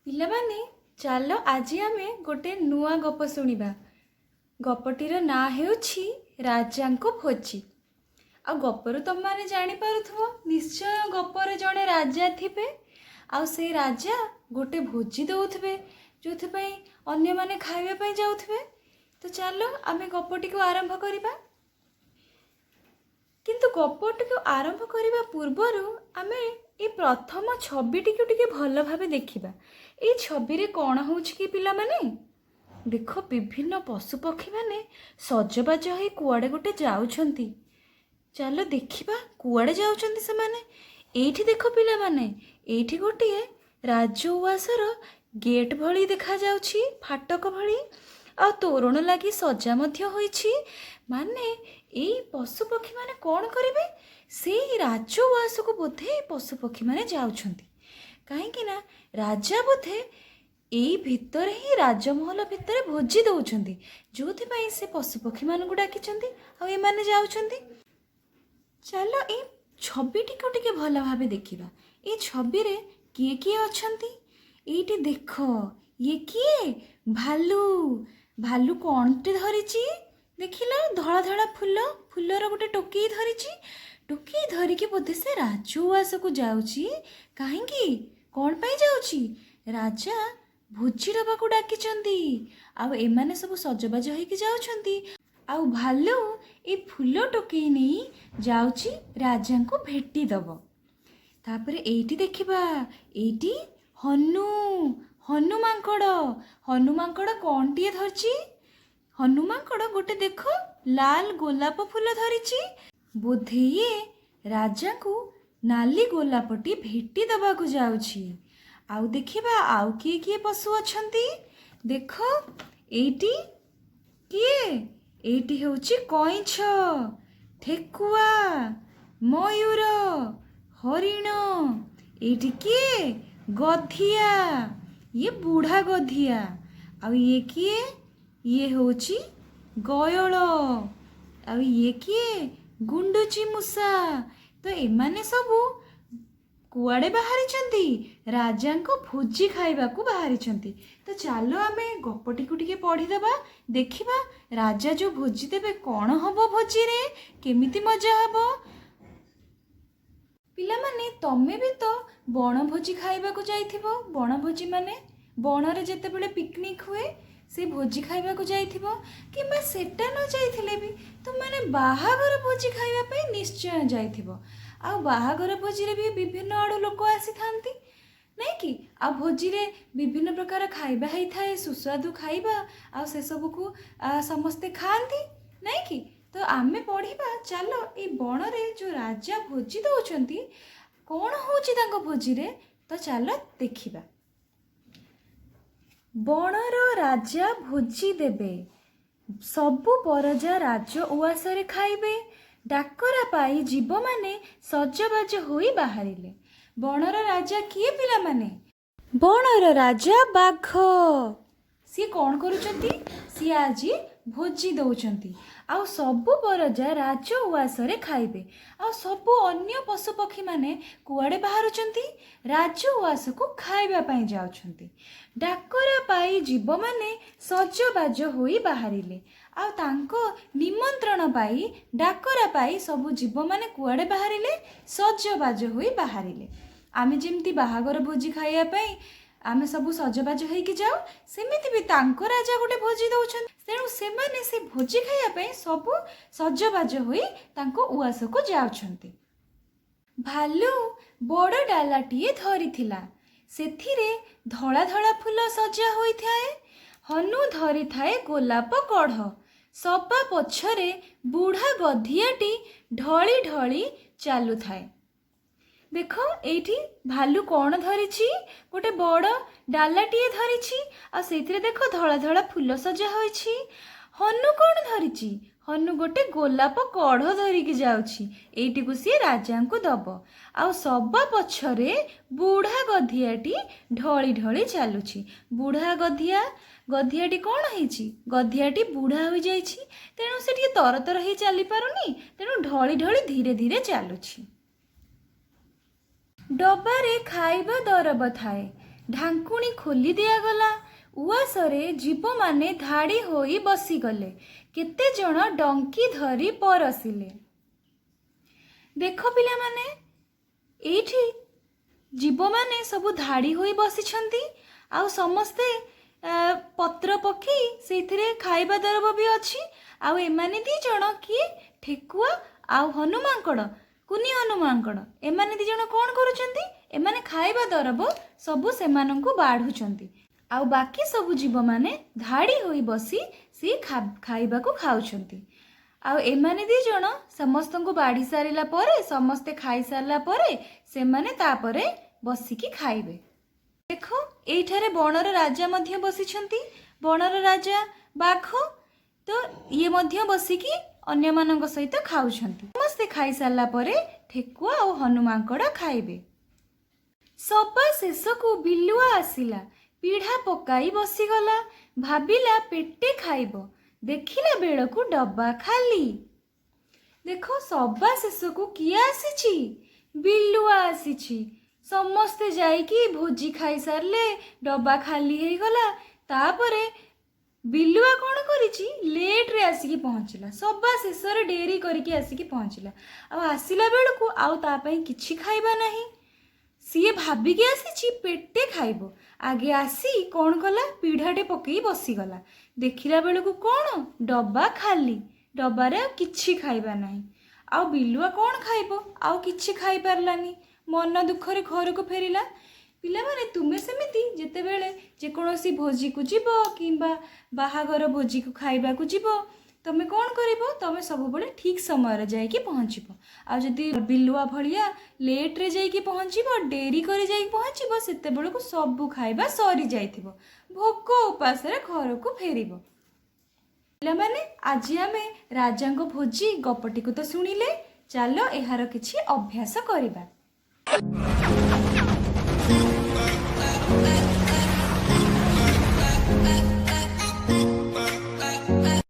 ପିଲାମାନେ, ଚାଲ ଆଜି ଆମେ ଗୋଟେ ନୂଆ ଗପ ଶୁଣିବା। ଗପଟିର ନାଁ ହେଉଛି ରାଜାଙ୍କ ଭୋଜି। ଆଉ ଗପରୁ ତମମାନେ ଜାଣିପାରୁଥିବ ନିଶ୍ଚୟ, ଗପରେ ଜଣେ ରାଜା ଥିବେ ଆଉ ସେଇ ରାଜା ଗୋଟେ ଭୋଜି ଦେଉଥିବେ, ଯେଉଁଥିପାଇଁ ଅନ୍ୟମାନେ ଖାଇବା ପାଇଁ ଯାଉଥିବେ। ତ ଚାଲ ଆମେ ଗପଟିକୁ ଆରମ୍ଭ କରିବା। କିନ୍ତୁ ଗପଟିକୁ ଆରମ୍ଭ କରିବା ପୂର୍ବରୁ ଆମେ ଏ ପ୍ରଥମ ଛବିଟିକୁ ଟିକେ ଭଲ ଭାବେ ଦେଖିବା। ଏଇ ଛବିରେ କ'ଣ ହେଉଛି କି ପିଲାମାନେ? ଦେଖ, ବିଭିନ୍ନ ପଶୁପକ୍ଷୀମାନେ ସଜବାଜ ହେଇ କୁଆଡ଼େ ଗୋଟେ ଯାଉଛନ୍ତି। ଚାଲ ଦେଖିବା କୁଆଡ଼େ ଯାଉଛନ୍ତି ସେମାନେ। ଏଇଠି ଦେଖ ପିଲାମାନେ, ଏଇଠି ଗୋଟିଏ ରାଜ ଉଆସର ଗେଟ୍ ଭଳି ଦେଖାଯାଉଛି, ଫାଟକ ଭଳି, ଆଉ ତୋରଣ ଲାଗି ସଜା ମଧ୍ୟ ହୋଇଛି। ମାନେ ଏଇ ପଶୁପକ୍ଷୀମାନେ କ'ଣ କରିବେ? ସେଇ ରାଜ ଉଆସକୁ ବୋଧେ ଏଇ ପଶୁପକ୍ଷୀମାନେ ଯାଉଛନ୍ତି, କାହିଁକି ନା ରାଜା ବୋଧେ ଏଇ ଭିତରେ ହିଁ, ରାଜମହଲ ଭିତରେ ଭୋଜି ଦେଉଛନ୍ତି, ଯେଉଁଥିପାଇଁ ସେ ପଶୁପକ୍ଷୀମାନଙ୍କୁ ଡାକିଛନ୍ତି ଆଉ ଏମାନେ ଯାଉଛନ୍ତି। ଚାଲ ଏଇ ଛବିଟିକୁ ଟିକେ ଭଲ ଭାବେ ଦେଖିବା। ଏଇ ଛବିରେ କିଏ କିଏ ଅଛନ୍ତି? ଏଇଠି ଦେଖ, ଇଏ କିଏ? ଭାଲୁ। ଭାଲୁ କ'ଣଟି ଧରିଛି ଦେଖିଲ? ଧଳା ଧଳା ଫୁଲ, ଫୁଲର ଗୋଟେ ଟୋକେଇ ଧରିଛି। ଟୋକେଇ ଧରିକି ବୋଧେ ସେ ରାଜଉଆସକୁ ଯାଉଛି। କାହିଁକି, କ'ଣ ପାଇଁ ଯାଉଛି? ରାଜା ଭୋଜି ଦେବାକୁ ଡାକିଛନ୍ତି ଆଉ ଏମାନେ ସବୁ ସଜବାଜ ହେଇକି ଯାଉଛନ୍ତି। ଆଉ ଭାଲୁ ଏଇ ଫୁଲ ଟୋକେଇ ନେଇ ଯାଉଛି, ରାଜାଙ୍କୁ ଭେଟି ଦବ। ତାପରେ ଏଇଠି ଦେଖିବା, ଏଇଠି ହନୁ, ହନୁ ମାଙ୍କଡ଼। ହନୁ ମାଙ୍କଡ଼ କ'ଣଟିଏ ଧରିଛି? ହନୁ ମାଙ୍କଡ଼ ଗୋଟେ ଦେଖ ଲାଲ ଗୋଲାପ ଫୁଲ ଧରିଛି। ବୋଧେ ଇଏ ରାଜାଙ୍କୁ ନାଲି ଗୋଲାପଟି ଭେଟି ଦେବାକୁ ଯାଉଛି। ଆଉ ଦେଖିବା ଆଉ କିଏ କିଏ ପଶୁ ଅଛନ୍ତି। ଦେଖ, ଏଇଠି କିଏ? ଏଇଠି ହେଉଛି କଇଁଛ, ଠେକୁଆ, ମୟୂର, ହରିଣ। ଏଇଠି କିଏ? ଗଧିଆ, ଇଏ ବୁଢ଼ା ଗଧିଆ। ଆଉ ଇଏ କିଏ? ଇଏ ହେଉଛି ଗୟଳ। ଆଉ ଇଏ କିଏ? ଗୁଣ୍ଡୁଚି ମୂଷା। ତ ଏମାନେ ସବୁ କୁଆଡ଼େ ବାହାରିଛନ୍ତି? ରାଜାଙ୍କ ଭୋଜି ଖାଇବାକୁ ବାହାରିଛନ୍ତି। ତ ଚାଲ ଆମେ ଗପଟିକୁ ଟିକେ ପଢ଼ିଦେବା, ଦେଖିବା ରାଜା ଯେଉଁ ଭୋଜି ଦେବେ କ'ଣ ହବ, ଭୋଜିରେ କେମିତି ମଜା ହବ। ପିଲାମାନେ, ତମେ ବି ତ ବଣଭୋଜି ଖାଇବାକୁ ଯାଇଥିବ। ବଣଭୋଜି ମାନେ ବଣରେ ଯେତେବେଳେ ପିକନିକ୍ ହୁଏ, ସେ ଭୋଜି ଖାଇବାକୁ ଯାଇଥିବ, କିମ୍ବା ସେଟା ନ ଯାଇଥିଲେ ବି ତୁମେମାନେ ବାହାଘର ଭୋଜି ଖାଇବା ପାଇଁ ନିଶ୍ଚୟ ଯାଇଥିବ। ଆଉ ବାହାଘର ଭୋଜିରେ ବି ବିଭିନ୍ନ ଆଡ଼ୁ ଲୋକ ଆସିଥାନ୍ତି, ନାଇଁ କି? ଆଉ ଭୋଜିରେ ବିଭିନ୍ନ ପ୍ରକାର ଖାଇବା ହେଇଥାଏ, ସୁସ୍ୱାଦୁ ଖାଇବା, ଆଉ ସେସବୁକୁ ସମସ୍ତେ ଖାଆନ୍ତି, ନାଇଁ କି? ତ ଆମେ ପଢ଼ିବା ଚାଲ, ଏଇ ବଣରେ ଯେଉଁ ରାଜା ଭୋଜି ଦେଉଛନ୍ତି, କ'ଣ ହେଉଛି ତାଙ୍କ ଭୋଜିରେ। ତ ଚାଲ ଦେଖିବା। ବଣର ରାଜା ଭୋଜି ଦେବେ, ସବୁ ପରଜା ରାଜ ଉଆସରେ ଖାଇବେ। ଡାକରା ପାଇ ଜୀବମାନେ ସଜବାଜ ହୋଇ ବାହାରିଲେ। ବଣର ରାଜା କିଏ ପିଲାମାନେ? ବଣର ରାଜା ବାଘ। ସିଏ କ'ଣ କରୁଛନ୍ତି? ସିଏ ଆଜି ଭୋଜି ଦେଉଛନ୍ତି ଆଉ ସବୁ ପରଜା ରାଜ ଉଆସରେ ଖାଇବେ। ଆଉ ସବୁ ଅନ୍ୟ ପଶୁପକ୍ଷୀମାନେ କୁଆଡ଼େ ବାହାରୁଛନ୍ତି? ରାଜ ଉଆସକୁ ଖାଇବା ପାଇଁ ଯାଉଛନ୍ତି। ଡାକରା ପାଇ ଜୀବମାନେ ସଜବାଜ ହୋଇ ବାହାରିଲେ। ଆଉ ତାଙ୍କ ନିମନ୍ତ୍ରଣ ପାଇ, ଡାକରା ପାଇ ସବୁ ଜୀବମାନେ କୁଆଡ଼େ ବାହାରିଲେ? ସଜବାଜ ହୋଇ ବାହାରିଲେ। ଆମେ ଯେମିତି ବାହାଘର ଭୋଜି ଖାଇବା ପାଇଁ ଆମେ ସବୁ ସଜବାଜ ହେଇକି ଯାଉ, ସେମିତି ବି ତାଙ୍କ ରାଜା ଗୋଟେ ଭୋଜି ଦେଉଛନ୍ତି, ତେଣୁ ସେମାନେ ସେ ଭୋଜି ଖାଇବା ପାଇଁ ସବୁ ସଜବାଜ ହୋଇ ତାଙ୍କ ଉଆସକୁ ଯାଉଛନ୍ତି। ଭାଲୁ ବଡ଼ ଡାଲାଟିଏ ଧରିଥିଲା। ସେଥିରେ ଧଳା ଧଳା ଫୁଲ ସଜା ହୋଇଥାଏ। ହନୁ ଧରିଥାଏ ଗୋଲାପ କଢ଼। ସବା ପଛରେ ବୁଢ଼ା ଗଧିଆଟି ଢଳି ଢଳି ଚାଲୁଥାଏ। ଦେଖ, ଏଇଠି ଭାଲୁ କ'ଣ ଧରିଛି? ଗୋଟେ ବଡ଼ ଡାଲାଟିଏ ଧରିଛି ଆଉ ସେଇଥିରେ ଦେଖ ଧଳା ଧଳା ଫୁଲ ସଜା ହୋଇଛି। ହନୁ କ'ଣ ଧରିଛି? ହନୁ ଗୋଟେ ଗୋଲାପ କଢ଼ ଧରିକି ଯାଉଛି, ଏଇଟିକୁ ସିଏ ରାଜାଙ୍କୁ ଦବ। ଆଉ ସବା ପଛରେ ବୁଢ଼ା ଗଧିଆଟି ଢଳି ଢଳି ଚାଲୁଛି। ବୁଢ଼ା ଗଧିଆ, ଗଧିଆଟି କ'ଣ ହେଇଛି? ଗଧିଆଟି ବୁଢ଼ା ହୋଇଯାଇଛି, ତେଣୁ ସେ ଟିକେ ତରତର ହେଇ ଚାଲିପାରୁନି, ତେଣୁ ଢଳି ଢଳି ଧୀରେ ଧୀରେ ଚାଲୁଛି। ଡବାରେ ଖାଇବା ଦରବ ଥାଏ। ଢାଙ୍କୁଣୀ ଖୋଲି ଦିଆଗଲା। ଉଆସରେ ଜୀବମାନେ ଧାଡ଼ି ହୋଇ ବସିଗଲେ। କେତେଜଣ ଡଙ୍କି ଧରି ପରସିଲେ। ଦେଖ ପିଲାମାନେ, ଏଇଠି ଜୀବମାନେ ସବୁ ଧାଡ଼ି ହୋଇ ବସିଛନ୍ତି ଆଉ ସମସ୍ତେ ପତ୍ର ପକେଇ ସେଇଥିରେ ଖାଇବା ଦରବ ବି ଅଛି। ଆଉ ଏମାନେ ଦି ଜଣ କିଏ? ଠେକୁଆ ଆଉ ହନୁମାଙ୍କଡ଼, କୁନି ହନୁମାଙ୍କଡ଼। ଏମାନେ ଦି ଜଣ କ'ଣ କରୁଛନ୍ତି? ଏମାନେ ଖାଇବା ଦରବ ସବୁ ସେମାନଙ୍କୁ ବାଢ଼ୁଛନ୍ତି ଆଉ ବାକି ସବୁ ଜୀବମାନେ ଧାଡ଼ି ହୋଇ ବସି ସିଏ ଖାଇବାକୁ ଖାଉଛନ୍ତି। ଆଉ ଏମାନେ ଦି ଜଣ ସମସ୍ତଙ୍କୁ ବାଢ଼ି ସାରିଲା ପରେ, ସମସ୍ତେ ଖାଇସାରିଲା ପରେ ସେମାନେ ତାପରେ ବସିକି ଖାଇବେ। ଦେଖ, ଏଇଠାରେ ବଣର ରାଜା ମଧ୍ୟ ବସିଛନ୍ତି। ବଣର ରାଜା ବାଘ ତ ଇଏ ମଧ୍ୟ ବସିକି ଅନ୍ୟମାନଙ୍କ ସହିତ ଖାଉଛନ୍ତି। ସମସ୍ତେ ଖାଇସାରିଲା ପରେ ଠେକୁଆ ଆଉ ହନୁମାଙ୍କଡ଼ ଖାଇବେ। ସବା ଶେଷକୁ ବିଲୁଆ ଆସିଲା। ପିଢ଼ା ପକାଇ ବସିଗଲା। ଭାବିଲା ପେଟେ ଖାଇବ। ଦେଖିଲା ବେଳକୁ ଡବା ଖାଲି। ଦେଖ, ସବା ଶେଷକୁ କିଏ ଆସିଛି? ବିଲୁଆ ଆସିଛି। ସମସ୍ତେ ଯାଇକି ଭୋଜି ଖାଇସାରିଲେ, ଡବା ଖାଲି ହେଇଗଲା। ତାପରେ ବିଲୁଆ କ'ଣ କରିଛି? ଲେଟ୍ରେ ଆସିକି ପହଞ୍ଚିଲା। ସବା ଶେଷରେ ଡେରି କରିକି ଆସିକି ପହଞ୍ଚିଲା। ଆଉ ଆସିଲା ବେଳକୁ ଆଉ ତା ପାଇଁ କିଛି ଖାଇବା ନାହିଁ। ସିଏ ଭାବିକି ଆସିଛି ପେଟେ ଖାଇବ। ଆଗେ ଆସି କ'ଣ କଲା? ପିଢ଼ାଟେ ପକେଇ ବସିଗଲା। ଦେଖିଲା ବେଳକୁ କ'ଣ? ଡବା ଖାଲି। ଡବାରେ ଆଉ କିଛି ଖାଇବା ନାହିଁ। ଆଉ ବିଲୁଆ କ'ଣ ଖାଇବ? ଆଉ କିଛି ଖାଇପାରିଲାନି। ମନ ଦୁଃଖରେ ଘରକୁ ଫେରିଲା। ପିଲାମାନେ, ତୁମେ ସେମିତି ଯେତେବେଳେ ଯେକୌଣସି ଭୋଜିକୁ ଯିବ କିମ୍ବା ବାହାଘର ଭୋଜିକୁ ଖାଇବାକୁ ଯିବ, ତମେ କ'ଣ କରିବ? ତମେ ସବୁବେଳେ ଠିକ୍ ସମୟରେ ଯାଇକି ପହଞ୍ଚିବ। ଆଉ ଯଦି ବିଲୁଆ ଭଳିଆ ଲେଟ୍ରେ ଯାଇକି ପହଞ୍ଚିବ, ଡେରି କରି ଯାଇକି ପହଞ୍ଚିବ, ସେତେବେଳକୁ ସବୁ ଖାଇବା ସରିଯାଇଥିବ। ଭୋକ ଉପାସରେ ଘରକୁ ଫେରିବ। ପିଲାମାନେ, ଆଜି ଆମେ ରାଜାଙ୍କ ଭୋଜି ଗପଟିକୁ ତ ଶୁଣିଲେ। ଚାଲ ଏହାର କିଛି ଅଭ୍ୟାସ କରିବା।